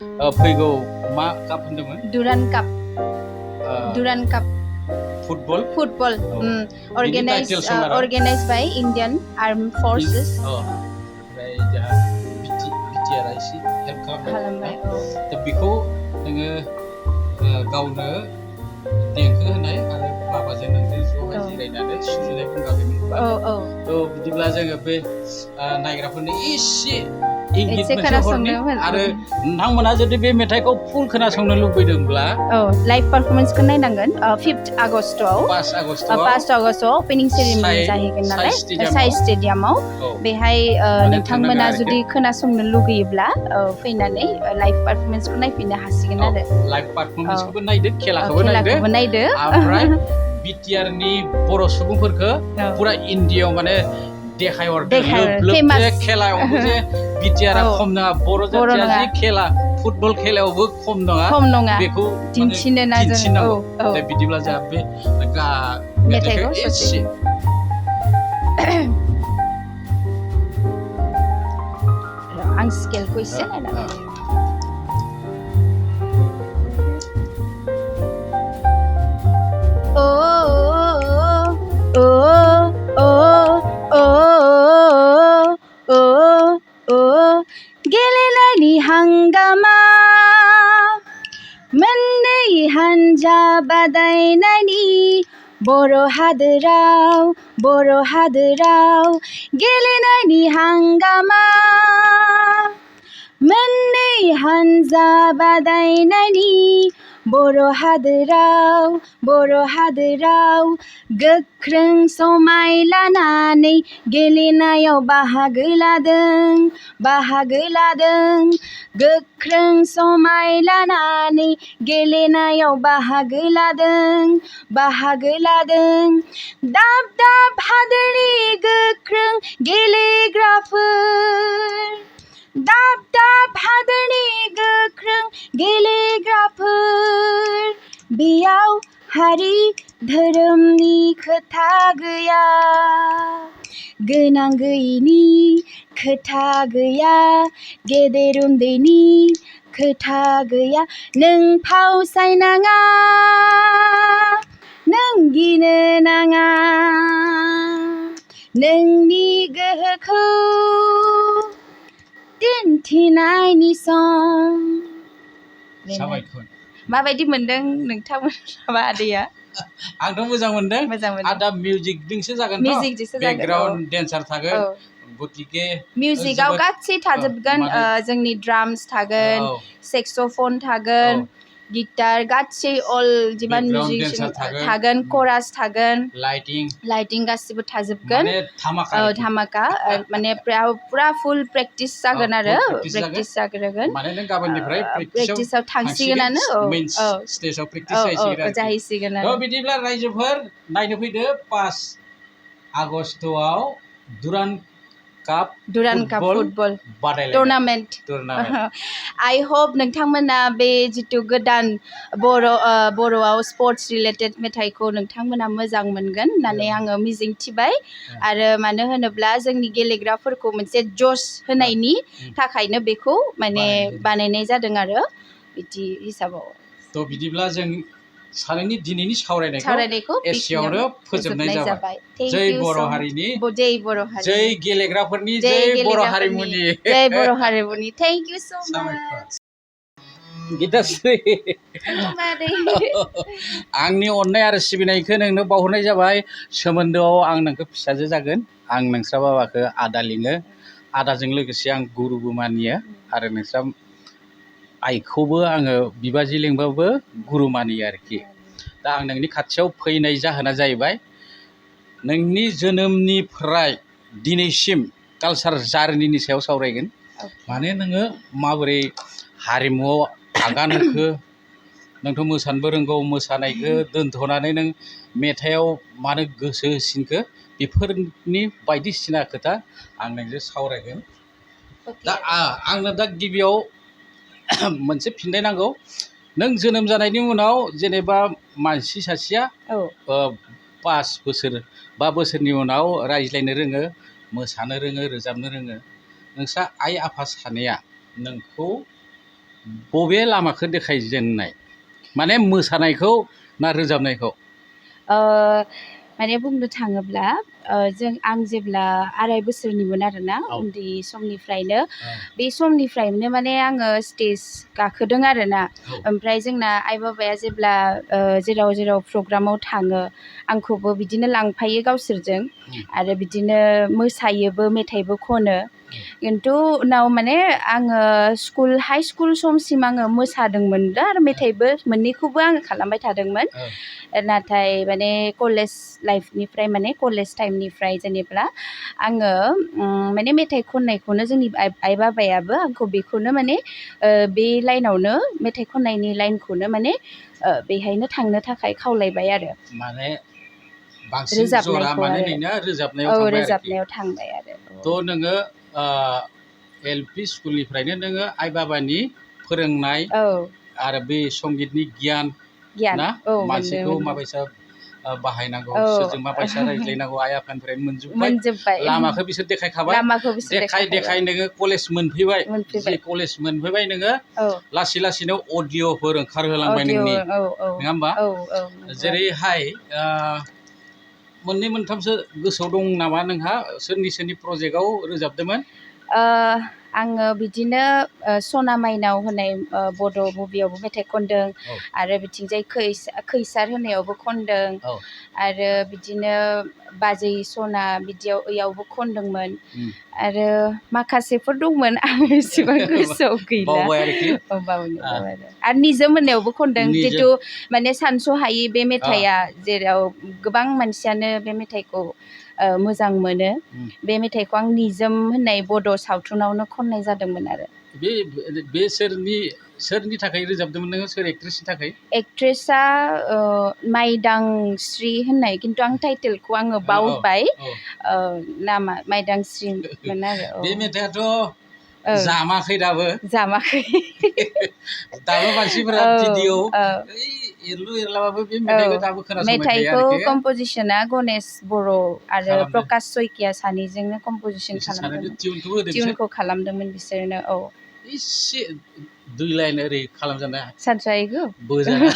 फैगौ मा काप होनदोंमोन? Duran Cup. Uh, Duran Cup. Football. Football. Biनि title song आरो Organized by Indian Armed Forces. ओमफ्राय जोंहा BTR आ एसे हेल्प खालामबाय। दा बेखौ नोङो गावनो देंखो होनाय आरो बाबाजों नोंजों ज'हाय जिरायनानै सुजुनाय बुंगाखैमोन होनबा? थ' बिदिब्ला जोङो बे नायग्राफोरनो एसे इंगित मोनसे हरनि आरो नोंथांमोना जुदि बे मेथाइखौ फुल खोनासंनो लुबैदोंब्ला लाइभ पारफरमेन्सखौ नायनांगोन 5 आगस्टआव 5 आगस्टआव ओपेनिं सेरेमनि जाहैगोन नालाय साइ स्टेडियामाव बेहाय नोंथांमोना जुदि खोनासंनो लुगैयोब्ला फैनानै लाइभ पारफरमेन्सखौ नायफैनो हासिगोन आरो लाइभ पारफरमेन्सखौबो नायदो खेलाखौबो नायदो ओमफ्राय बिटिआर नि बर' सुबुंफोरखौ पुरा इन्डियायाव माने देखायहरदों लोब जे खेलायावबो जे बिटिआर आ खम नङा बर' जाथिया जि खेला फुटबल खेलायावबो खम नङा बेखौ दिन्थिनांगौ दा बिदिब्ला जोंहा बे मेथाइखौ एसे आं स्केलखौ एसे नायनानै गेलेनायनि हांगामा मोननै हानजा बादायनायनि बर' हादोराव गेलेनायनि हांगामा मोननै हानजा बादायनायनि बर' हादोराव गोख्रों समाय लानानै गेलेनायाव बाहागो लादों गोख्रों समाय लानानै गेलेनायाव बाहागो लादों दाब दाब हादोरनि गोख्रों गेलेग्राफोर दाब दाब हादोरनि गोख्रों गेलेग्राफोर बेयाव हारि धोरोमनि खोथा गैया गोनां गैयिनि खोथा गैया गेदेर उन्दैनि खोथा गैया नों फावसायनाङा नों गिनो नाङा नोंनि गोहोखौ दिन्थिनायनि सम माबायदि मोनदों नोंथांमोना आदैया आंथ' मोजां मोनदों दा मिउजिकजोंसो जागोन बेकग्राउन्ड डेन्सार थागोन गतिके मिउजिकआव गासै थाजोबगोन जोंनि ड्राम्स थागोन सेक्सोफन थागोन गिटार गासै अल जिमान मिउजिक थागोन करास थागोन लाइटिं गासिबो थाजोबगोन धामाका माने पुरा फुल प्रेक्टिस जागोन आरो माने नों गाबोननिफ्राय प्रेक्टिसाव थांसिगोनानो स्टेजआव प्रेक्टिस जाहैसिगोन आरो बिदिब्ला रायजोफोर नायनो फैदो 5 आगस्टआव दुरान काप फुटबल टुर्नामेन्ट आइ होप नोंथांमोना बे जितु गोदान बर'आव स्पर्ट्स रिलेटेड मेथाइखौ नोंथांमोना मोजां मोनगोन होननानै आङो मिजिंथिबाय आरो मानो होनोब्ला जोंनि गेलेग्राफोरखौ मोनसे जस होनायनि थाखायनो बेखौ माने बानायनाय जादों आरो बिदि हिसाबाव थ' बिदिब्ला जों सानैनि दिनैनि सावरायनायखौ एसेयावनो फोजोबनाय जाबाय जै बर' हारिनि जै गेलेग्राफोरनि जै बर' हारिमुनि थेंक इउ सो माच गिताश्री आंनि अननाय आरो सिबिनायखौ नोंनो बावहरनाय जाबाय सोमोन्दोआव आं नोंखौ फिसाजो जागोन आं नोंस्रा बाबाखौ आदा लिङो आदाजों लोगोसे आं गुरुबो मानियो आरो नोंस्रा आइखौबो आङो बिबाजै लिंबाबो गुरु मानियो आरोखि दा आं नोंनि खाथियाव फैनाय जाहोना जाहैबाय नोंनि जोनोमनिफ्राय दिनैसिम कालचार जार्निनि सायाव सावरायगोन माने नोङो माबोरै हारिमुआव आगान होखो नोंथ' मोसानोबो रोंगौ मोसानायखौ दोनथ'नानै नों मेथाइआव मानो गोसो होसिनखो बेफोरनि बायदिसिना खोथा आं नोंजों सावरायगोन दा आंनो दा गिबियाव मोनसे फिननाय नांगौ नों जोनोम जानायनि उनाव जेनेबा मानसि सासेया 5 बोसोर 5 बोसोरनि उनाव रायज्लायनो रोङो मोसानो रोङो रोजाबनो रोङो नोंस्रा आइ आफा सानैया नोंखौ बबे लामाखौ देखायजेननाय माने मोसानायखौ ना रोजाबनायखौ माने बुंनो थाङोब्ला आं जेब्ला 2.5 बोसोरनिमोन आरोना उन्दै समनिफ्रायनो बे समनिफ्रायनो माने आङो स्टेज गाखोदों आरोना ओमफ्राय जोंना आइ बाबाया जेब्ला जेराव जेराव प्रग्रामाव थाङो आंखौबो बिदिनो लांफायो गावसोरजों आरो बिदिनो मोसायोबो मेथाइबो खनो खिन्थु उनाव माने आङो हाइ स्कुल समसिम आङो मोसादोंमोन आरो मेथाइबो मोननैखौबो आङो खालामबाय थादोंमोन नाथाय माने कलेज लाइफनिफ्राय माने कलेज टाइमनिफ्राय जेनेब्ला आङो माने मेथाइ खननायखौनो जोंनि आइ बाबायाबो आंखौ बेखौनो माने बे लाइनावनो मेथाइ खननायनि लाइनखौनो माने बेहायनो थांनो थाखाय खावलायबाय आरो माने बांसिन जरा माने नोंना रोजाबनायाव थांबाय आरोखि रोजाबनायाव थांबाय आरो थ' नोङो एलपि स्कुलनिफ्रायनो नोङो आइ बाबानि फोरोंनाय आरो बे संगितनि गियान ना मानसिखौ माबायसा बाहायनांगौ सोरजों माबायसा रायज्लायनांगौ आइ आफानिफ्राय मोनजोब्बाय लामाखौ बिसोर देखायखाबाय देखाय नोङो कलेज मोनफैबाय जे कलेज मोनफैबाय नोङो लासै लासैनो अडिअ'फोर ओंखारहोलांबाय नोंनि नङा होमबा जेरैहाय मोननै मोनथामसो गोसोआव दं नामा नोंहा सोरनि प्रजेक्टआव रोजाबदोंमोन आङो बिदिनो सना माइनाव होननाय बड' मुभियावबो मेथाइ खनदों आरो बिथिंजाय खैसार होनायावबो खनदों आरो बिदिनो बाजै सना बिदियावबो खनदोंमोन आरो माखासेफोर दंमोन आं एसेबां गोसोआव गैला आरो निजोम होननायावबो खनदों जितु माने सानस'हायि बे मेथाइआ जेराव गोबां मानसियानो बे मेथाइखौ मोजां मोनो बे मेथाइखौ आं निजोम होननाय बड' सावथुनावनो खननाय जादोंमोन आरो बे सोरनि थाखाय रोजाबदोंमोन नोङो सोर एक्ट्रेसनि थाखाय एक्ट्रेसआ माइदांस्रि होननाय खिन्थु आं टाइटेलखौ आङो बावबाय नामा माइदांस्रिमोन आरो बे मेथाइआथ' जामाखै दाबो मानसिफोरा भिडिअ एरलु एरलाबाबो बे मेथाइखौ दाबो खोनासंबाय थायो मेथाइखौ कम्प'जिसना गणेश बर' आरो प्रकाश सयकिया सानैजोंनो कम्प'जिसन खालामदोंमोन टिउनखौ खालामदोंमोन बिसोरनो एसे 2 लाइन ओरै खालामजानाय सानस्रायैखौ बोजाना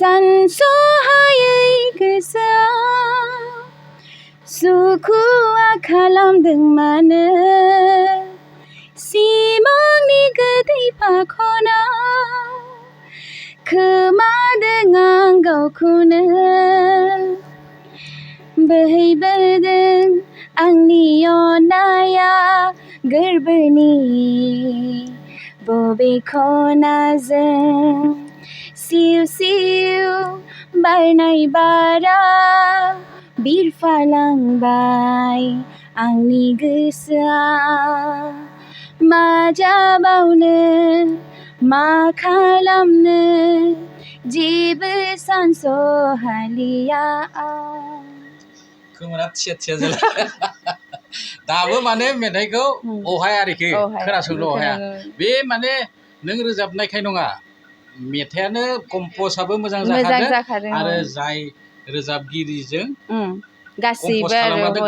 सानस'हायै गोसोआव सुखुआ खालामदों मानो सिमांनि गोदै फाखनाव खोमादों आं गावखौनो बोहैबोदों आंनि अननाया गोरबोनि बबे खनाजों सिउ सिउ बारनाय बारा बिरफालांबाय आंनि गोसोआ मा जाबावनो मा खालामनो जेबो सानस'हालिया खोमोना थिया जाला दाबो माने मेथाइखौ अहाय आरोखि खोनासंनो अहाया बे माने नों रोजाबनायखाय नङा मेथाइआनो कम्प'जआबो मोजां जाखादों आरो जाय रोजाबगिरिजों गासैबो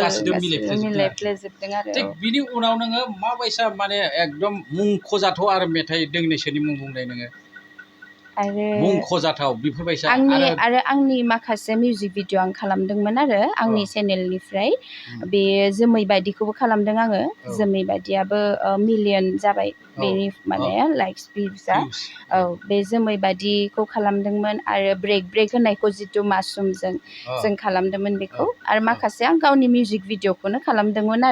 गासिबो मिलायफ्लेजोबदों आरो थिग बिनि उनाव नोङो माबायसा माने एकदम मुंख'जाथाव आरो मेथाइ दोंनैसोनि मुं बुंनाय नोङो मुंख'जाथाव बेफोरबायसा आरो आंनि माखासे मिउजिक भिडिअ आं खालामदोंमोन आरो आंनि चेनेलनिफ्राय बे जोमै बायदिखौबो खालामदों आङो जोमै बायदियाबो मिलियन जाबाय बेनि माने लाइक्स भिउसआ बे जोमै बायदिखौ खालामदोंमोन आरो ब्रेक होननायखौ जितु मासुमजों जों खालामदोंमोन बेखौ आरो माखासे आं गावनि मिउजिक भिडिअखौनो खालामदोंमन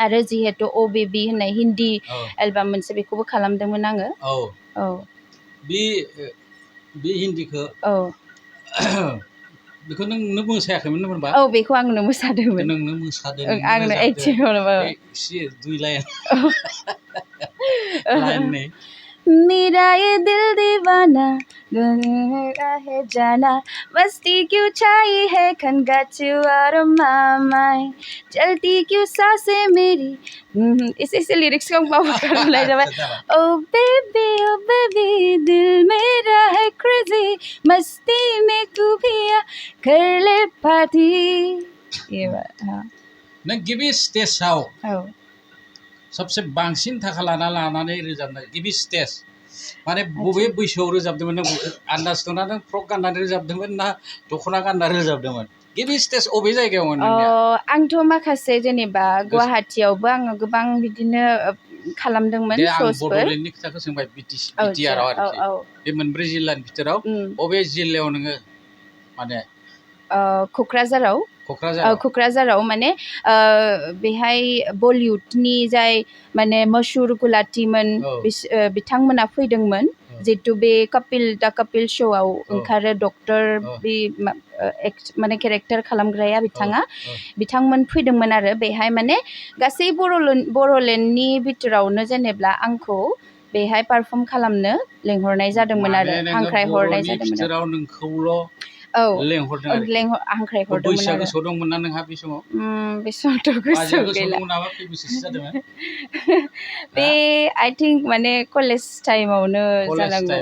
आरो जिहेतु अ बेबि होननाय हिन्दी एलबाम मोनसे बेखौबो खालामदोंमोन आङो बे हिन्दीखौ बेखौ नोंनो मोसायाखैमोन होनबा बेखौ आंनो मोसादोंमोन नोंनो मोसादों आंनो एक्टिं एसे 2 लाइन लाइननै मेरा ये दिल दीवाना है जाना मस्ती क्यों छाई है can get you out of my mind चलती क्यों सांसें मेरी इसे लिरिक्स का बाबू ले जावे oh baby दिल मेरा है crazy मस्ती में तू भी आ कर ले पार्टी ये बात हाँ नों गिबि स्टेजआव औ सबसे बांसिन थाखा लानानै रोजाबनाय गिबि स्टेज माने बबे बैसोआव रोजाबदोंमोन नों आन्दाज दंना नों फ्रक गाननानै रोजाबदोंमोन ना दख'ना गानना रोजाबदोंमोन गिबि स्टेज अबे जायगायावमोन नोंनिया आंथ' माखासे जेनेबा गुवाहाटियावबो आङो गोबां बिदिनो खालामदोंमोन दे आं श'सफोर बड'लेण्डनि खोथाखौ सोंबाय बिटिआरआव आरोखि बे मोनब्रै जिल्लानि बिथोराव बबे जिल्लायाव नोङो माने क'क्राझाराव माने बेहाय बलिउडनि जाय माने मशहुर गुलाटिमोन बिथांमोना फैदोंमोन जितु बे कपिल श'आव ओंखारो डक्टर बे माने केरेक्टार खालामग्राया बिथांमोन फैदोंमोन आरो बेहाय माने गासै बर'लेण्डनि बिथोरावनो जेनेब्ला आंखौ बेहाय पारफर्म खालामनो लेंहरनाय जादोंमोन आरो हांख्रायहरनाय जादोंमोन नोंखौल' लेंहरदों आरोखि हांख्रायहरदोंमोन बैसागो गोसोआव दंमोन ना नोंहा बे समाव बे समावथ' गोसोआव गैला नामा खै बोसोरसो जादोंमोन बे आइ थिंक माने कलेज टाइमावनो जानांगौ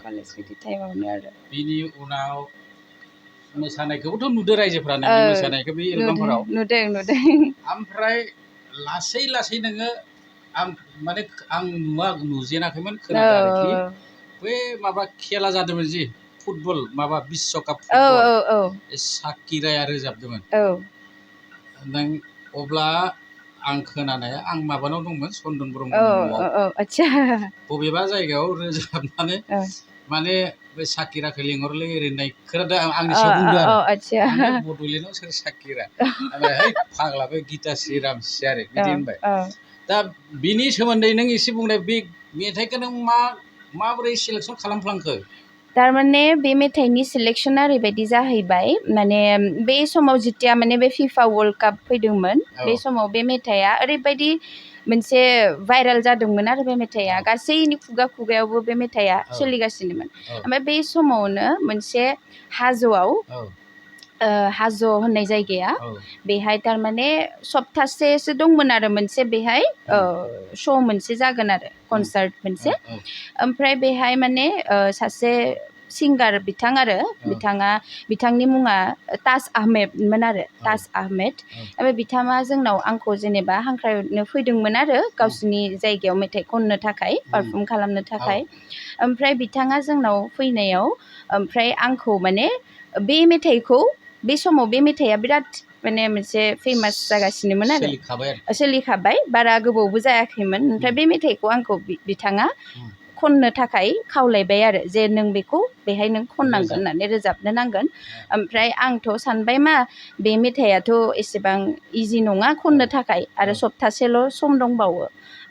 कलेज बिदि टाइमावनो आरो बिनि उनाव मोसानायखौबोथ' नुदो रायजोफ्रा नोंनि मोसानायखौ बे एलबामफोराव नुदों ओमफ्राय लासै नोङो माने आं नुजेनाखैमोन खोनादों आरोखि बै माबा खेला जादोंमोन जि फुटबल माबा बिश्वकाप फुटबल साकिराया रोजाबदोंमोन नों अब्ला आं खोनानाया आं माबानाव दंमोन चन्दन ब्रह्मनि न'आव बबेबा जायगायाव रोजाबनानै माने बे साकिराखौ लिंहरलै ओरैनाय खोनादों आंनि सायाव बुंदों आरो बड'लेण्डआव सोर साकिरा ओमफ्राय फाग्ला बे गिताश्री रामसि आरो बिदि होनबाय दा बिनि सोमोन्दै नों एसे बुंनाय बे मेथाइखौ नों माबोरै सेलेक्सन खालामफ्लांखो थारमाने बे मेथाइनि सिलेक्सना ओरैबायदि जाहैबाय माने बे समाव जितिया माने बे फिफा वर्ल्ड काप फैदोंमोन बे समाव बे मेथाइआ ओरैबायदि मोनसे भाइरेल जादोंमोन आरो बे मेथाइआ गासैनि खुगायावबो बे मेथाइआ सोलिगासिनोमोन ओमफ्राय बे समावनो मोनसे हाजोआव हाजो होननाय जायगाया बेहाय थारमाने सप्तासेसो दंमोन आरो मोनसे बेहाय श' मोनसे जागोन आरो कनसार्ट मोनसे ओमफ्राय बेहाय माने सासे सिंगार बिथांनि मुङा ताज आहमेदमोन आरो ताज आहमेद ओमफ्राय बिथाङा जोंनाव आंखौ जेनेबा हांख्रायनो फैदोंमोन आरो गावसिनि जायगायाव मेथाइ खननो थाखाय पारफर्म खालामनो थाखाय ओमफ्राय बिथाङा जोंनाव फैनायाव ओमफ्राय आंखौ माने बे मेथाइखौ बे समाव बे मेथाइआ बिराद माने मोनसे फेमास जागासिनोमोन आरो सोलिखाबाय बारा गोबावबो जायाखैमोन ओमफ्राय बे मेथाइखौ आंखौ बिथाङा खननो थाखाय खावलायबाय आरो जे नों बेखौ बेहाय नों खननांगोन होननानै रोजाबनो नांगोन ओमफ्राय आंथ' सानबाय मा बे मेथाइआथ' एसेबां इजि नङा खननो थाखाय आरो सप्तासेल' सम दंबावो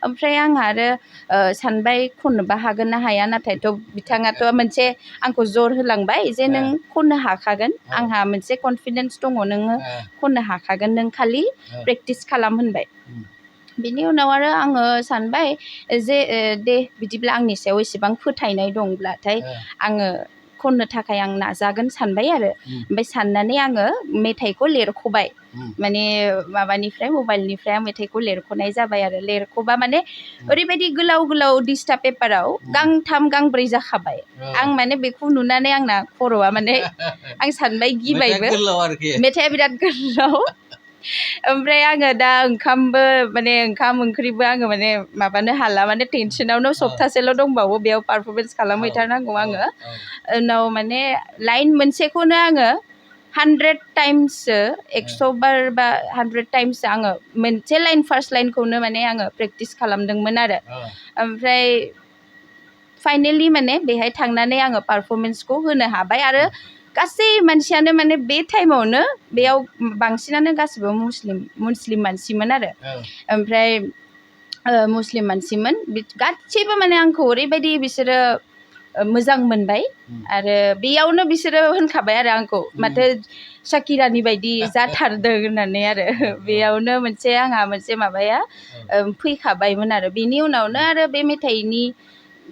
ओमफ्राय आंहा आरो सानबाय खननोबा हागोन ना हाया नाथायथ' बिथाङाथ' मोनसे आंखौ जर होलांबाय जे नों खननो हाखागोन आंहा मोनसे कनफिडेन्स दङ नोङो खननो हाखागोन नों खालि प्रेक्टिस खालाम होनबाय बिनि उनाव आरो आङो सानबाय जे दे बिदिब्ला आंनि सायाव एसेबां फोथायनाय दंब्लाथाय आङो खननो थाखाय आं नाजागोन सानबाय आरो ओमफ्राय साननानै आङो मेथाइखौ लिरख'बाय माने माबानिफ्राय मबाइलनिफ्राय आं मेथाइखौ लिरख'नाय जाबाय आरो लिरख'बा माने ओरैबायदि गोलाव दिस्टा पेपाराव गांथाम गांब्रै जाखाबाय आं माने बेखौ नुनानै आंना खर'आ माने आं सानबाय गिबायबो मेथाइआ बिराद गोलाव ओमफ्राय आङो दा ओंखाम ओंख्रिबो आङो माने माबानो हाला माने टेनसनावनो सप्तासेल' दंबावो बेयाव पारफरमेन्स खालामहैथारनांगौ आङो उनाव माने लाइन मोनसेखौनो आङो 100 टाइम्ससो 100 बार बा 100 टाइम्स आङो मोनसे लाइन फार्स्ट लाइनखौनो माने आङो प्रेक्टिस खालामदोंमोन आरो ओमफ्राय फाइनेलि माने बेहाय थांनानै आङो पारफरमेन्सखौ होनो हाबाय आरो गासै मानसियानो माने बे टाइमावनो बेयाव बांसिनानो गासिबो मुस्लिम मानसिमोन आरो ओमफ्राय मुस्लिम मानसिमोन गासैबो माने आंखौ ओरैबायदि बिसोरो मोजां मोनबाय आरो बेयावनो बिसोरो होनखाबाय आरो आंखौ माथो शाकिरानि बायदि जाथारदों होननानै आरो बेयावनो आंहा मोनसे माबाया फैखाबायमोन आरो बेनि उनावनो आरो बे मेथाइनि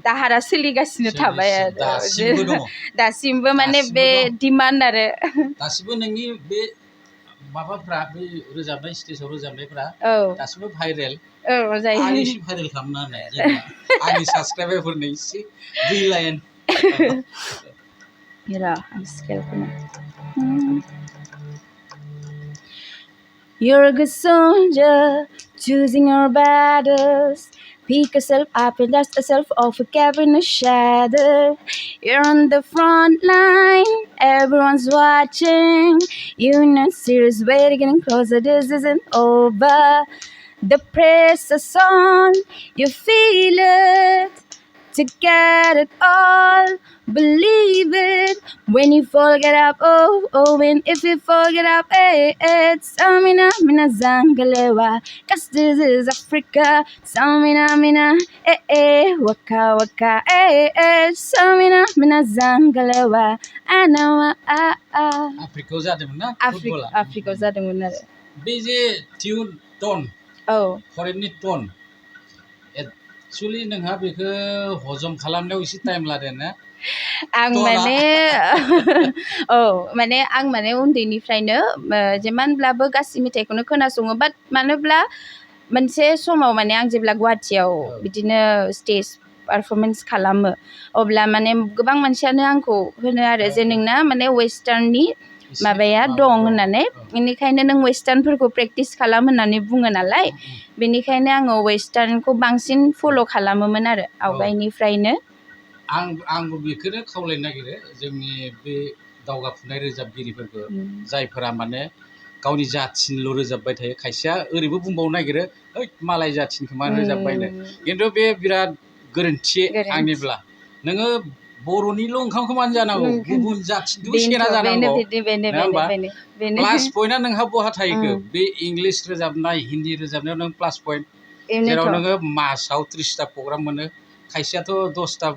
दाहारा सोलिगासिनो थाबाय दासिमबो दङ दासिमबो माने बे डिमान्ड आरो दासिमबो नोंनि बे माबाफ्रा बै रोजाबनाय स्टेजाव रोजाबनायफ्रा दासिमबो भाइरेल जायो आरो एसे भाइरेल खालामना होनाय जेनेबा आंनि साबसक्राइबारफोरनो एसे 2 line You're a good soldier, choosing your battles. Pick yourself up and dust yourself off a cab in a shadow. You're on the front line, everyone's watching. You're in a serious way to getting closer, this isn't over. The pressure's on, you feel it. To get it all, believe it. When you fall, get up, oh, and if you fall, get up, it's Samina, Mina Zangalewa, cause this is Africa. Samina, Mina, waka, waka, Samina, Mina Zangalewa, Anawa, Afrika जादोंमोन ना Afrika जादोंमोन आरो बे जे tune ton फरेननि ton actually नोंहा बेखौ हजम खालामनायाव एसे टाइम लादों ना आं माने आं माने उन्दैनिफ्रायनो जेमानब्लाबो गासै मेथाइखौनो खोनासङो बाट मानोब्ला मोनसे समाव माने आं जेब्ला गुवाहाटियाव बिदिनो स्टेज पारफरमेन्स खालामो अब्ला माने गोबां मानसियानो आंखौ होनो आरो जे नोंना माने वेस्टार्ननि माबाया दं होननानै बेनिखायनो नों वेस्टार्नफोरखौ प्रेक्टिस खालाम होननानै बुङो नालाय बेनिखायनो आङो वेस्टार्नखौ बांसिन फल' खालामोमोन आरो आवगायनिफ्रायनो आंबो बेखौनो खावलायनो नागिरो जोंनि बे दावगाफुनाय रोजाबगिरिफोरखौ जायफोरा माने गावनि जाथिनिल' रोजाबबाय थायो खायसेया ओरैबो बुंबावनो नागिरो ओइ मालाय जाथिनिखौ मा रोजाबबायनो खिन्थु बे बिराद गोरोन्थि आंनिब्ला नोङो बर'निल' ओंखामखौ मानो जानांगौ गुबुन जाथिनिबो सेना जानांगौ नङा होमबा प्लास पइन्टआ नोंहा बहा थाहैखो बे इंलिस रोजाबनाय हिन्दी रोजाबनायाव नों प्लास पइन्ट जेराव नोङो मासाव 30टा प्रग्राम मोनो खायसेयाथ' 10टा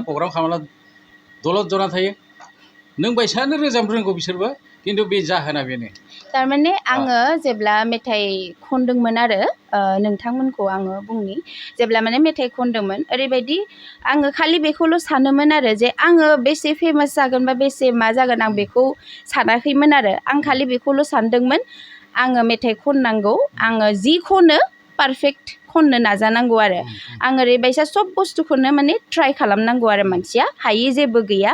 प्रग्राम खालामना दलद जना थायो नों बायसानो रोजाब रोंगौ बिसोरबो खिन्थु बे जाहोना बेनो थारमाने आङो जेब्ला मेथाइ खनदोंमोन आरो नोंथांमोनखौ आङो बुंनि जेब्ला माने मेथाइ खनदोंमोन ओरैबायदि आङो खालि बेखौल' सानोमोन आरो जे आङो बेसे फेमास जागोन बा बेसे मा जागोन आं बेखौ सानाखैमोन आरो आं खालि बेखौल' सानदोंमोन आङो मेथाइ खननांगौ आङो जि खनो पारफेक्ट खननो नाजानांगौ आरो आं ओरैबायसा सब बुस्थुखौनो माने ट्राइ खालामनांगौ आरो मानसिया हायि जेबो गैया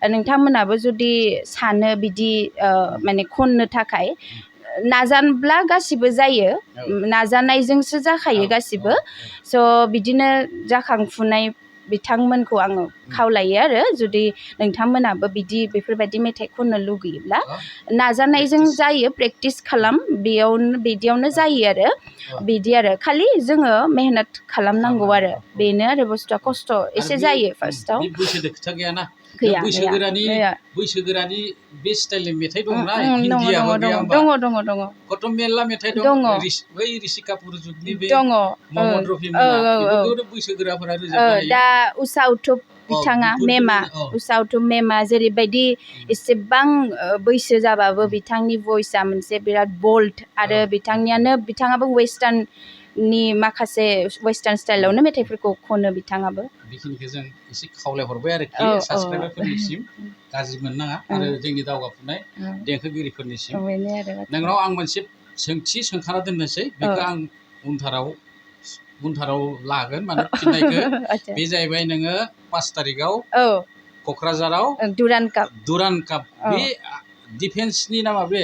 नोंथांमोनाबो जुदि सानो बिदि माने खननो थाखाय नाजानब्ला गासिबो जायो नाजानायजोंसो जाखायो गासिबो स' बिदिनो जाखांफुनाय बिथांमोनखौ आङो खावलायो आरो जुदि नोंथांमोनाबो बिदि बेफोरबायदि मेथाइ खननो लुगैयोब्ला नाजानायजों जायो प्रेक्टिस खालाम बिदियावनो जायो आरो बिदि आरो खालि जोङो मेहनत खालामनांगौ आरो बेनो आरो बुस्थुआ खस्थ' एसे जायो फार्स्टआव बैसोदो खोथा गैयाना बैसोगोरानि बे स्टाइलनि मेथाइ दंना हिन्दीयाबो गैया होमबा दङ कत मेरला मेथाइ दं बै ऋषि कापुर जुगनि बे महम्मद रफि मोना बेफोरखौ बैसोगोराफोरा रोजाबनो हायो दा उषा उत्थुप बिथाङा उषा उत्थुप मेमा जेरैबायदि एसेबां बैसो जाबाबो बिथांनि भइसआ मोनसे बिराद बोल्ड आरो बिथाङाबो वेस्टार्ननि माखासे वेस्टार्न स्टाइलावनो मेथाइफोरखौ खनो बिथाङाबो बेखिनिखौ जों एसे खावलायहरबाय आरोखि साबस्क्राइबारफोरनिसिम गाज्रि मोननाङा आरो जोंनि दावगाफुनाय देंखोगिरिफोरनिसिम नोंनाव आं मोनसे सोंथि सोंखाना दोननोसै बेखौ आं उनथाराव लागोन माने फिननायखौ बे जाहैबाय नोङो 5 तारिखआव क'क्राझाराव दुरान काप बे डिफेन्सनि नामा बे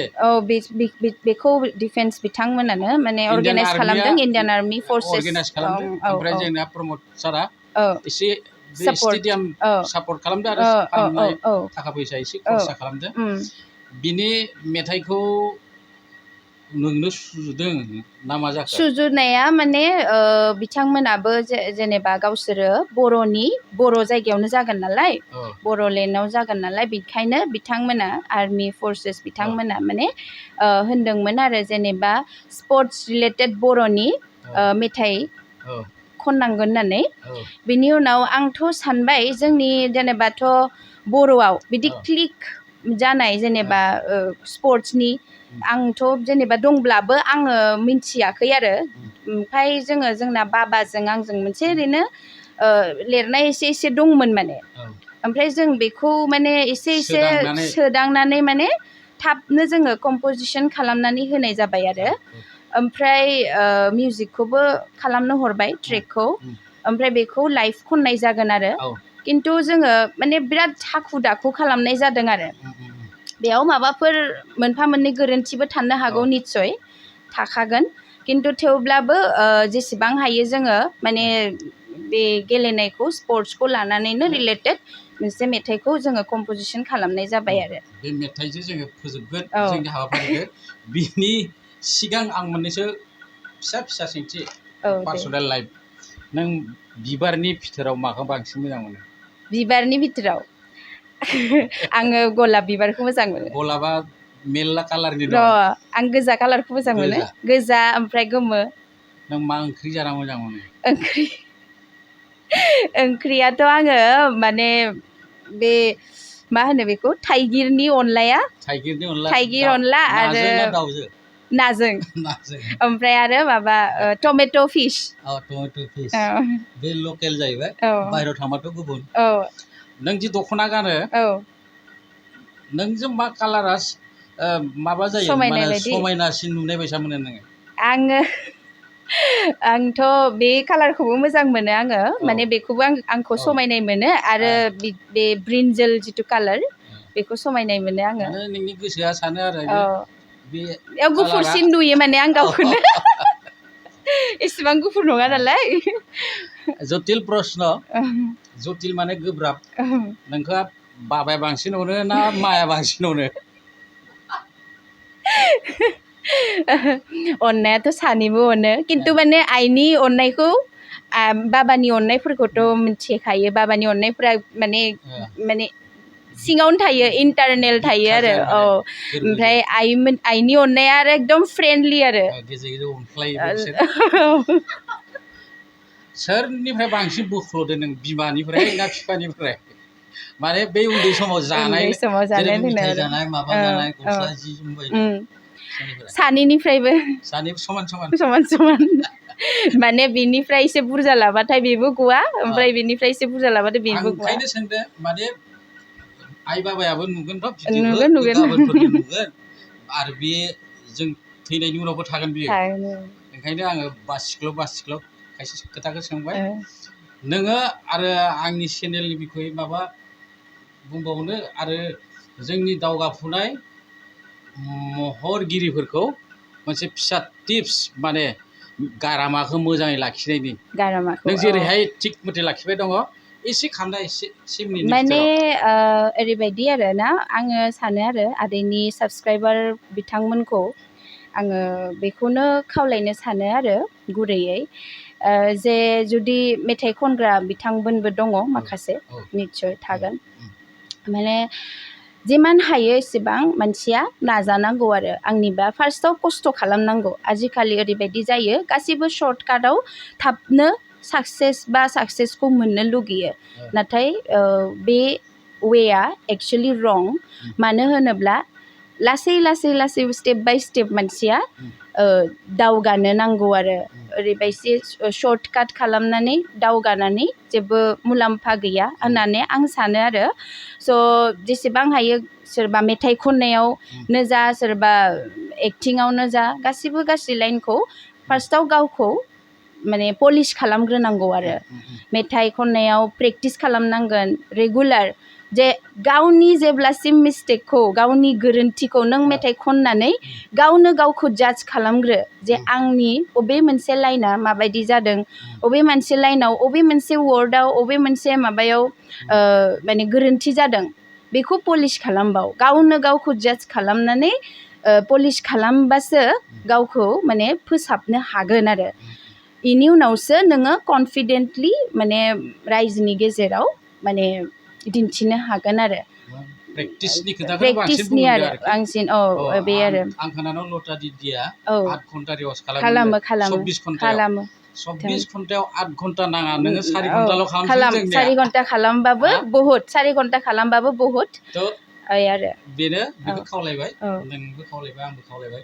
बेखौ डिफेन्स बिथांमोनानो माने अर्गानाइज खालामदों इन्डियान आर्मि फर्सेस अर्गानाइज खालामदों ओमफ्राय जोंना प्रमद सारा एसे स्टेडियाम सापर्ट खालामदों आरो फाननाय थाखा फैसा एसे खरसा खालामदों बिनि मेथाइखौ नोंनो सुजुदों ना मा जाखो सुजुनाया माने बिथांमोनाबो जेनेबा गावसोरो बर' जायगायावनो जागोन नालाय बर'लेण्डआव जागोन नालाय बेखायनो बिथांमोना आर्मि फर्सेस बिथांमोना माने होनदोंमोन आरो जेनेबा स्पर्ट्स रिलेटेड बर'नि मेथाइ खननांगोन होननानै बिनि उनाव आंथ' सानबाय जोंनि जेनेबाथ' बर'आव बिदि क्लिक जानाय जेनेबा स्पर्ट्सनि आंथ' जेनेबा दंब्लाबो आङो मिन्थियाखै आरो ओमफ्राय जोंना बाबाजों आंजों मोनसे ओरैनो लिरनाय एसे एसे दंमोन माने ओमफ्राय जों बेखौ माने एसे एसे सोदांनानै माने थाबनो जोङो कम्प'जिसन खालामनानै होनाय जाबाय आरो ओमफ्राय मिउजिकखौबो खालामनो हरबाय ट्रेकखौ ओमफ्राय बेखौ लाइभ खननाय जागोन आरो खिन्थु जोङो माने बिराद हाखु दाखु खालामनाय जादों आरो बेयाव माबाफोर मोनफा मोननै गोरोन्थिबो थानो हागौ निस्सय थाखागोन खिन्थु थेवब्लाबो जेसेबां हायो जोङो माने बे गेलेनायखौ स्पर्ट्सखौ लानानैनो रिलेटेड मोनसे मेथाइखौ जोङो कम्प'जिसन खालामनाय जाबाय आरो बे मेथाइजों जोङो फोजोबगोन जोंनि हाबाफारिखौ बिनि सिगां आं मोननैसो फिसा फिसा सोंथि पार्सनेल लाइफ नों बिबारनि भितोराव माखौ बांसिन मोजां मोनो बिबारनि भितोराव आङो गलाब बिबारखौ मोजां मोनो गलाबा मेरला कालारनि दं आं गोजा कालारखौ मोजां मोनो गोजा ओमफ्राय गोमो नों मा ओंख्रि जाना मोजां मोनो ओंख्रियाथ' आङो माने बे मा होनो बेखौ थाइगिरनि अनला आरो नाजों ओमफ्राय आरो माबा टमेट' फिश बे लकेल जाहैबाय बाहेरायाव थांबाथ' गुबुन नों जि दख'ना गानो नोंजों मा कालारा माबा जायो माने समायनासिन नुनाय बायसा मोनो नोङो आंथ' बे कालारखौबो मोजां मोनो आङो माने बेखौबो आंखौ समायनाय मोनो आरो बे ब्रिन्जल जिथु कालार बेखौ समायनाय मोनो आङो नोंनि गोसोआ सानो आरो बेयाव गुफुरसिन नुयो माने आं गावखौनो एसेबां गुफुर नङा नालाय जटिल प्रश्न जटिल माने गोब्राब नोंखौ बाबाया बांसिन अनो ना माया बांसिन अनो अननायाथ' सानैबो अनो खिन्थु माने आइनि अननायखौ बाबानि अननायफोरखौथ' मिथिखायो बाबानि अननायफोरा माने सिङावनो थायो इन्टारनेल थायो आरो ओमफ्राय आइनि अननाया आरो एकदम फ्रेन्डलि आरो सोरनिफ्राय बांसिन बोख्ल'दो नों बिमानिफ्राय ना बिफानिफ्राय माने बे उन्दै समाव जानाय मेथाइ जानाय माबा जानाय गस्ला जि जोम बायनाय सानैनिफ्रायबो समान माने बिनिफ्राय एसे बुरजा लाबाथाय बेबो गवा ओमफ्राय बिनिफ्राय एसे बुरजा लाबाथाय बेबो गवा ओंखायनो सोंदों माने आइ बाबायाबो नुगोनथ' भिडिअखौ गाबोनफोरनो नुगोन आरो बे जों थैनायनि उनावबो थागोन बियो ओंखायनो आङो बासिख्ल' खायसे खोथाखौ सोंबाय नोङो आरो आंनि चेनेलनि बिखय माबा बुंबावनो आरो जोंनि दावगाफुनाय महरगिरिफोरखौ मोनसे फिसा टिप्स माने गारामाखौ मोजाङै लाखिनायनि नों जेरैहाय थिग मथे लाखिबाय दङ एसे खान्दा एसे मिनिटनि माने ओरैबायदि आरो ना आङो सानो आरो आदैनि साबसक्राइबार बिथांमोनखौ आङो बेखौनो खावलायनो सानो आरो गुरैयै जे जुदि मेथाइ खनग्रा बिथांमोनबो दङ माखासे निस्सय थागोन माने जिमान हायो एसेबां मानसिया नाजानांगौ आरो आंनिबा फार्स्टआव खस्थ' खालामनांगौ आजिखालि ओरैबायदि जायो गासिबो सर्टकाटाव थाबनो साक्सेसखौ मोननो लुगैयो नाथाय बे वेआ एक्सुवेलि रं मानो होनोब्ला लासै स्टेप बाय स्टेप मानसिया दावगानो नांगौ आरो ओरैबायदि सर्टकाट खालामनानै दावगानानै जेबो मुलाम्फा गैया होननानै आं सानो आरो स' जेसेबां हायो सोरबा मेथाइ खननायावनो जा सोरबा एक्टिङावनो जा गासै लाइनखौ फार्स्टआव गावखौ माने पलिश खालामग्रोनांगौ आरो मेथाइ खननायाव प्रेक्टिस खालामनांगोन रेगुलार जे गावनि जेब्लासिम मिस्टेकखौ गावनि गोरोन्थिखौ नों मेथाइ खननानै गावनो गावखौ जाज खालामग्रो जे आंनि अबे मोनसे लाइना माबायदि जादों अबे मोनसे लाइनाव अबे मोनसे वार्डआव अबे मोनसे माबायाव माने गोरोन्थि जादों बेखौ पलिश खालामबाव गावनो गावखौ जाज खालामनानै पलिश खालामबासो गावखौ माने फोसाबनो हागोन आरो बेनि उनावसो नोङो कनफिडेन्टलि माने रायजोनि गेजेराव माने दिन्थिनो हागोन आरो प्रेक्टिसनि आरो बांसिन बे आरो आं खोनानो लता दिदिया 8 घन्टा रिवार्स खालामो 24 घन्टायाव 8 घन्टा नाङा नोङो 4 घन्टाल' खालामसै 4 घन्टा खालामबाबो बहुत 4 घन्टा खालामबाबो बहुत आरो बेनो बेखौ खावलायबाय नोंबो खावलायबाय आंबो खावलायबाय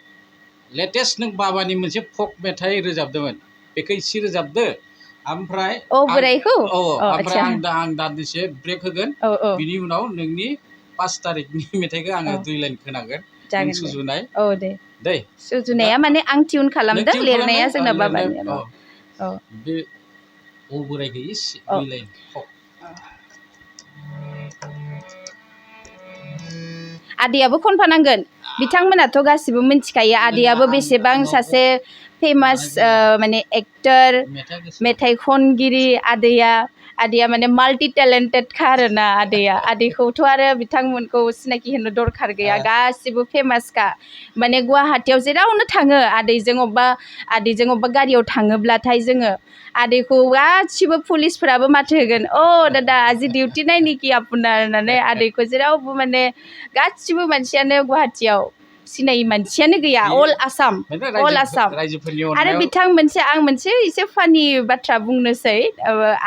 लेटेस्ट नों बाबानि मोनसे फक मेथाइ रोजाबदोंमोन बेखौ एसे रोजाबदो ओमफ्राय बोरायखौ ओमफ्राय आं दान्दिसे ब्रेक होगोन बिनि उनाव नोंनि 5 तारिखनि मेथाइखौ आङो 2 लाइन खोनागोन नों सुजुनाय दे सुजुनाया माने आं टिउन खालामदों लिरनाया जोंना बाबानि बे बोरायखौ 2 लाइन आदैयाबो खनफानांगोन बिथांमोनाथ' गासिबो मिन्थिखायो आदैयाबो बेसेबां सासे फेमास माने एक्टर मेथाइ खनगिरि आदैया माने माल्टि टेलेन्टेडखा आरोना आदैखौथ' आरो बिथांमोनखौ सिनाखि होनो दरखार गैया गासिबो फेमासखा माने गुवाहाटियाव जेरावनो थाङो आदैजों अबेबा गारियाव थाङोब्लाथाय जोङो आदैखौ गासिबो पुलिसफोराबो माथो होगोन दादा आजि डिउटि नाय नेखि आपुनार होननानै आदैखौ जेरावबो माने गासिबो मानसियानो गुवाहाटियाव सिनायै मानसियानो गैया अल आसाम आरो आं मोनसे एसे फानि बाथ्रा बुंनोसै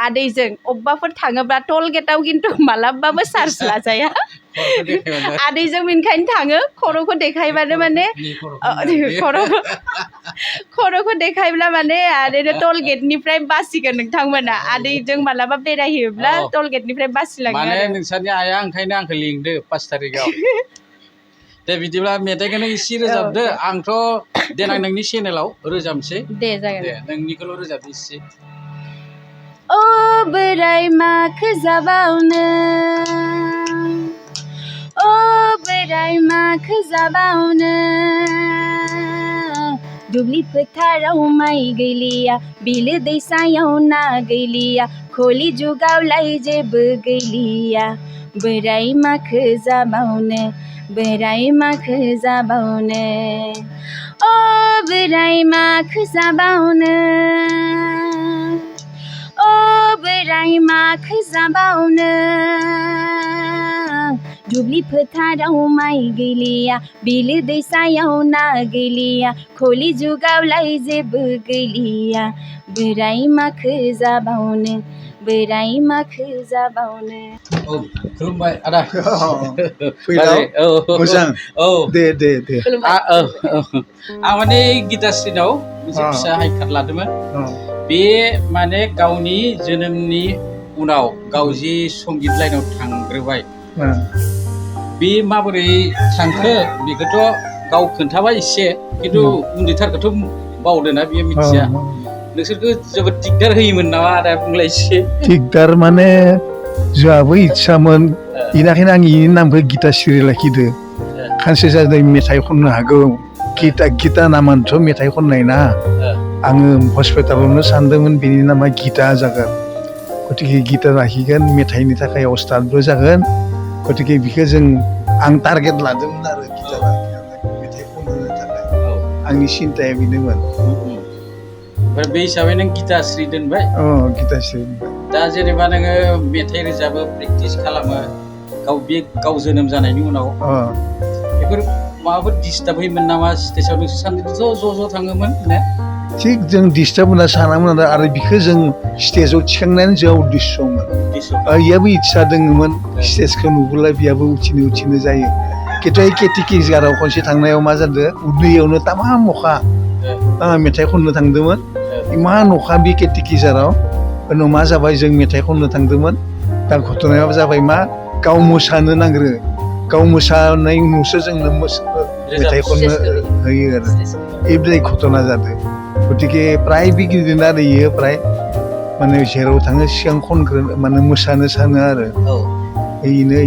आदैजों अबेबाफोर थाङोब्ला टल गेटआव खिन्थु मालाबाबो चार्ज लाजाया आदैजों बेनिखायनो थाङो खर'खौ देखायबानो माने खर'खौ देखायब्ला माने आदैनो टल गेटनिफ्राय बासिगोन नोंथांमोना आदैजों मालाबा बेरायहैयोब्ला टल गेटनिफ्राय बासिलाङो माने नोंसोरनि आइया ओंखायनो आंखौ लिंदो 5 तारिखआव दे बिदिब्ला मेथाइखौनो एसे रोजाबदो आंथ' देनां नोंनि चेनेलाव रोजाबनोसै दे जागोन दे नोंनिखौल' रोजाबदो एसे बोराय माखो जाबावनो बोराय माखो जाबावनो दुब्लि फोथाराव माइ गैलिया बिलो दैसायाव ना गैलिया खलि जुगावलाय जेबो गैलिया बोराय माखो जाबावनो बोराय माखो जाबावनो बोराय माखो जाबावनो बोराय माखो जाबावनो दुब्लि फोथाराव माइ गैलिया बिलो दैसायाव ना गैलिया खलि जुगावलाय जेबो गैलिया बोराय माखो जाबावनो बोराय माखो जाबावनो खुलुमबाय आदा फैलाव मोजां दे आं माने गितास्रिनाव मोनसे फिसा हाइकाट लादोंमोन बे माने गावनि जोनोमनि उनाव गाव जि संगित लाइनाव थांग्रोबाय बे माबोरै थांखो बेखौथ' गाव खोन्थाबाय एसे खिन्थु उन्दैथारखौथ' बावदोना बियो मिथिया नोंसोरखौ जोबोद दिगदार होयोमोन नामा आदा बुंलाय एसे दिगदार माने जोंहाबो इच्छामोन बेनिखायनो आं इनि नामखौ गितास्रि लाखिदो खानसे जादों मेथाइ खननो हागौ गिता नामानोथ' मेथाइ खननाय ना आङो हस्पिटालावनो सानदोंमोन बेनि नामा गिता जागोन गतिके गिता लाखिगोन मेथाइनि थाखाय अस्तादबो जागोन गतिके बिखौ आं टारगेट लादोंमोन आरो गिता मेथाइ खनहोनो थाखाय आंनि सिन्ताया बेनोमोन ओमफ्राय बे हिसाबै नों गितास्रि दोनबाय गितास्रि दा जेनेबा नोङो मेथाइ रोजाबो प्रेक्टिस खालामो गाव जोनोम जानायनि उनाव बेफोर माबाफोर डिस्टार्ब होयोमोन नामा स्टेजआव नोंसोर सानैजोंथ' ज' थाङोमोन ना थिग जों डिस्टार्ब होनना सानामोन आरो बिखौ जों स्टेजाव थिखांनायानो जोंहा उद्देस्यमोन इयाबो इच्छा दङमोन स्टेजखौ नुबोला बियाबो उथिनो जायो खिन्थु केटिकिजाराव खनसे थांनायाव मा जादों उन्दैयावनो तामाम अखा मेथाइ खननो थांदोंमोन इमान अखा बे केटिकिजाराव उनाव मा जाबाय जों मेथाइ खननो थांदोंमोन दा घटनाया जाबाय मा गाव मोसानो नांग्रो गाव मोसानाय उनावसो जोंनो मेथाइ खननो होयो आरो बेबायदि घटना जादों गतिके प्राय बिगिदिनो आरो इयो प्राय माने जेराव थाङो सिगां खनग्रो माने मोसानो सानो आरो इनो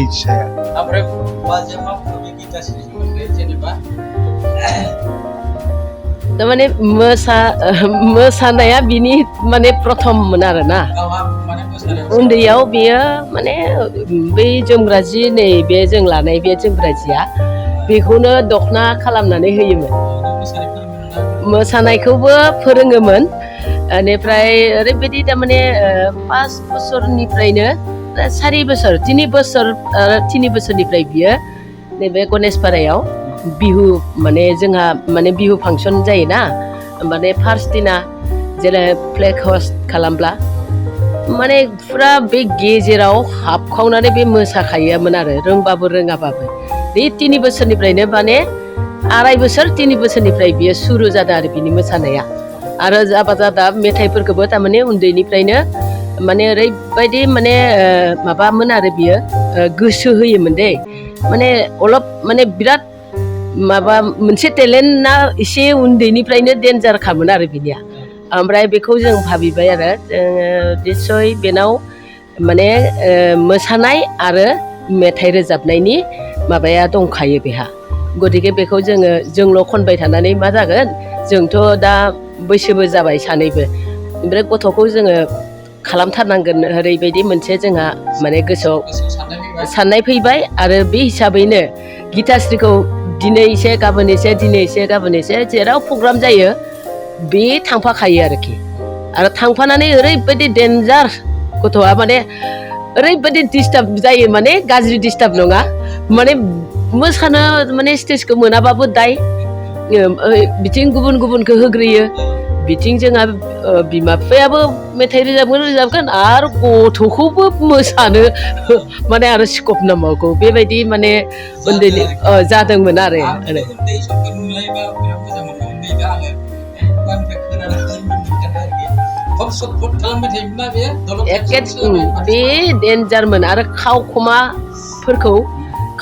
इच्छाया ओमफ्राय बाजै मा बुङो बे गितास्रिनि सोमोन्दै जेनेबा तारमाने मोसानाया बिनि माने प्रथममोन आरोना उन्दैयाव बेयो माने बै जोमग्रा जि नै बे जों लानाय बे जोमग्रा जिया बेखौनो दखना खालामनानै होयोमोन मोसानायखौबो फोरोङोमोन बेनिफ्राय ओरैबायदि तारमाने 5 बोसोरनिफ्रायनो 4 बोसोर 3 बोसोरनिफ्राय बियो नैबे गणेशपारायाव बिहु माने जोंहा माने बिहु फांसन जायोना माने फार्स्ट दिना जेरै फ्लेग हस्ट खालामब्ला माने फुरा बे गेजेराव हाबखावनानै बे मोसाखायोमोन आरो रोंबाबो रोङाबाबो बे 3 बोसोरनिफ्रायनो माने 2.5 बोसोर 3 बोसोरनिफ्राय बियो सुरु जादों आरो बिनि मोसानाया आरो जाबा जादा मेथाइफोरखौबो थारमाने उन्दैनिफ्रायनो माने ओरैबायदि माने माबामोन आरो बियो गोसो होयोमोन दे माने अलप माने बिराद माबा मोनसे टेलेन्टआ एसे उन्दैनिफ्रायनो डेन्जारखामोन आरो बिनिया ओमफ्राय बेखौ जों भाबिबाय आरो जोङो निस्सय बेनाव माने मोसानाय आरो मेथाइ रोजाबनायनि माबाया दंखायो बेहा गतिके बेखौ जोंल' खनबाय थानानै मा जागोन जोंथ' दा बैसोबो जाबाय सानैबो ओमफ्राय गथ'खौ जोङो खालामथारनांगोन ओरैबायदि मोनसे जोंहा माने गोसोआव साननाय फैबाय आरो बे हिसाबैनो गितास्रिखौ दिनै एसे गाबोन एसे दिनै एसे गाबोन एसे जेराव प्रग्राम जायो बे थांफाखायो आरोखि आरो थांफानानै ओरैबायदि डेन्जार गथ'आ माने ओरैबायदि डिस्टार्ब जायो माने गाज्रि डिस्टार्ब नङा माने मोसानो माने स्टेजखौ मोनाबाबो दाय बिथिं गुबुन गुबुनखौ होग्रोयो बिथिं जोंहा बिमा बिफायाबो मेथाइ रोजाबगोन आरो गथ'खौबो मोसानो माने आरो स्कप नांबावगौ बेबायदि माने उन्दैनि जादोंमोन आरो बे डेन्जारमोन आरो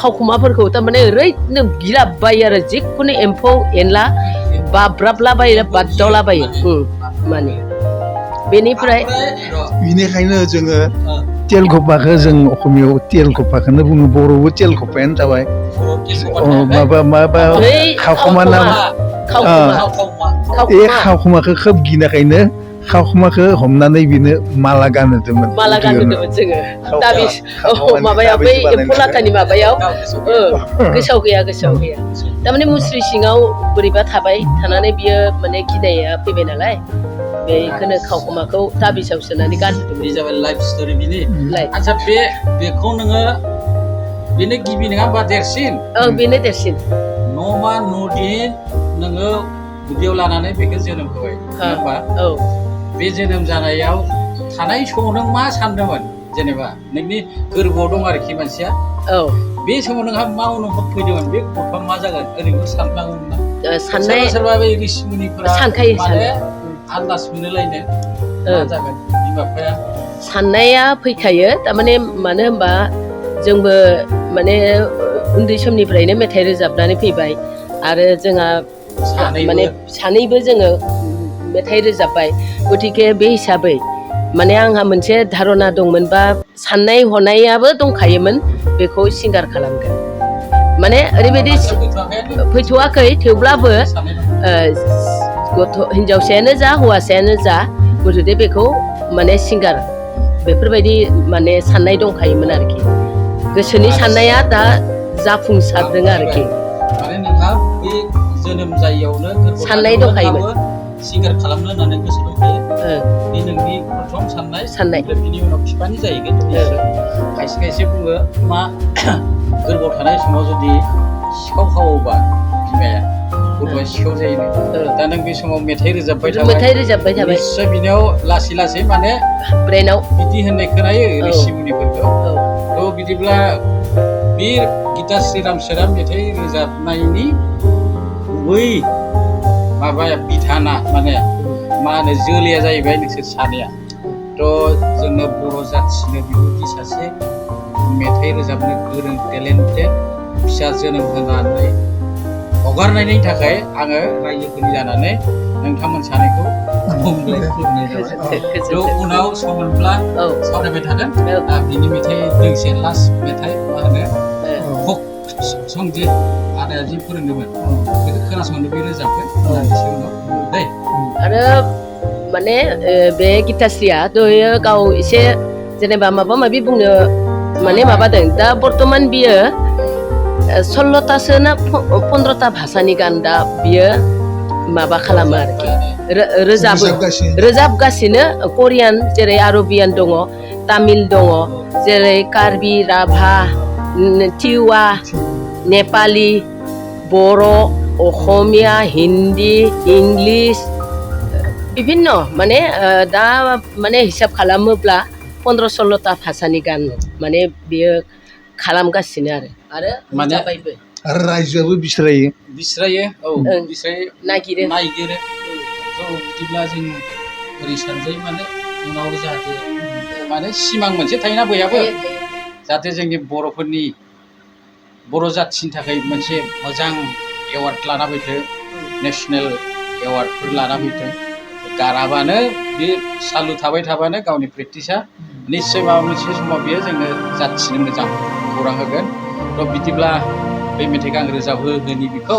खावखुमाफोरखौ थारमाने ओरैनो गिलाबबायो आरो जिखुनु एम्फौ एनला बाब्राबलाबायो बारदावलाबायो माने बेनिखायनो जोङो तेलखपाखौ जों असमियाव तेलखपाखौनो बुङो बर'आवबो तेलखपायानो जाबाय माबा खावखुमा नाम बे खावखुमाखौ खोब गिनायखायनो खावखुमाखौ हमनानै बिनो माला गानहोदोंमोन जोङो माबायाव बै एम्फौ लाथानि माबायाव गोसोआव गैया थारमाने मुस्रि सिङाव बोरैबा थाबाय थानानै बियो माने गिनाया फैबाय नालाय बेखौनो खावखुमाखौ ताबिसाव सोनानै गानहोदोंमोन बे जाबाय लाइफ स्टरि बिनि आच्छा बेखौ नोङो बेनो गिबि नङा होमबा देरसिन बेनो देरसिन न'मा न'दिन नोङो गुदियाव लानानै बेखौ जोनोम होबाय होमबा बे जोनोम जानायाव थानाय समाव नों मा सानदोंमोन जेनेबा नोंनि गोरबोआव दं आरोखि मानसिया बे समाव नोंहा मा अनुभब फैदोंमोन बे गथ'आ मा जागोन ओरैनो साननांगौमोन ना सोरबा बे ऋषिमुनिफोरा माने आन्दाज मोनलायनो मा जागोन बिमा बिफाया साननाया फैखायो थारमाने मानो होनबा जोंबो माने उन्दै समनिफ्रायनो मेथाइ रोजाबनानै फैबाय आरो जोंहा माने सानैबो जोङो मेथाइ रोजाबबाय गतिके बे हिसाबै माने आंहा मोनसे धारना दंमोन बा साननाय हनायाबो दंखायोमोन बेखौ सिंगार खालामगोन माने ओरैबायदि फैथ'वाखै थेवब्लाबो गथ' हिनजावसायानो जा हौवासायानो जा गथ'दे बेखौ माने सिंगार बेफोरबायदि माने साननाय दंखायोमोन आरोखि गोसोनि साननाया दा जाफुंसारदों आरोखि माने नोंहा बे जोनोम जायियावनो साननाय दंखायोमोन सिंगार खालामनो होननानै गोसो दंखायो बे नोंनि प्रथम साननाय बिनि उनाव बिफानि जाहैगोन खायसे खायसे बुङो मा गोरबोआव थानाय समाव जुदि सिखाव खावोबा बिमाया गथ'आ सिखाव जायोनो दा नों बे समाव मेथाइ रोजाबबाय थाबाय निस्सय बिनियाव लासै लासै माने ब्रेनाव बिदि होननाय खोनायो ऋषिमुनिफोरखौ थ' बिदिब्ला बे गिताश्री रामसरा मेथाइ रोजाबनायनि गुबै माबाया बिधाना माने मा होनो जोलैया जाहैबाय नोंसोर सानैया थ' जोंनो बर' जाथिनो बेबायदि सासे मेथाइ रोजाबनो गोरों टेलेन्टेड फिसा जोनोम होनानै हगारनायनि थाखाय आङो रायजोफोरनि जानानै नोंथांमोन सानैखौ खुलुमनाय जाबाय थ' उनाव सम मोनब्ला सावरायबाय थागोन बिनि मेथाइ दोंसे लास्ट मेथाइ मा होनो फक संजि आदाया जि फोरोंदोंमोन बेखौ खोनासंनो बे रोजाबगोन उनाव दै आरो माने बे गिताश्रीया दहायो गाव एसे जेनेबा माबा माबि बुंनो माने माबादों दा बर्तमान बियो 16तासो ना 15ता भाषानि गान दा बियो माबा खालामो आरोखि रोजाबगासिनो करियान जेरै आरबियान दङ तामिल दङ जेरै कार्बि राभा टिवा नेपाली बर' असमिया हिन्दी इंलिश বিভিন্ন মানে दा माने हिसाब खालामोब्ला 15-16ता भाषानि गान माने बियो खालामगासिनो आरो माने आरो रायजोआबो बिस्रायो नागिरो थ' बिदिब्ला जों ओरै सानजायो माने उनाव जाहाथे माने सिमां मोनसे थायोना बयहाबो जाहाथे जोंनि बर'फोरनि बर' जाथिनि थाखाय मोनसे मोजां एवार्ड लाना फैथो नेसनेल एवार्डफोर लाना फैथो गाराबानो बे सालु थाबाय थाबानो गावनि प्रेक्टिसा निस्सय माबा मोनसे समाव बियो जोंनो जाथिनो मोजां खौरां होगोन थ' बिदिब्ला बे मेथाइखौ आं रोजाबहोनि बेखौ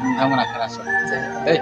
नोंथांमोना खोनासं दे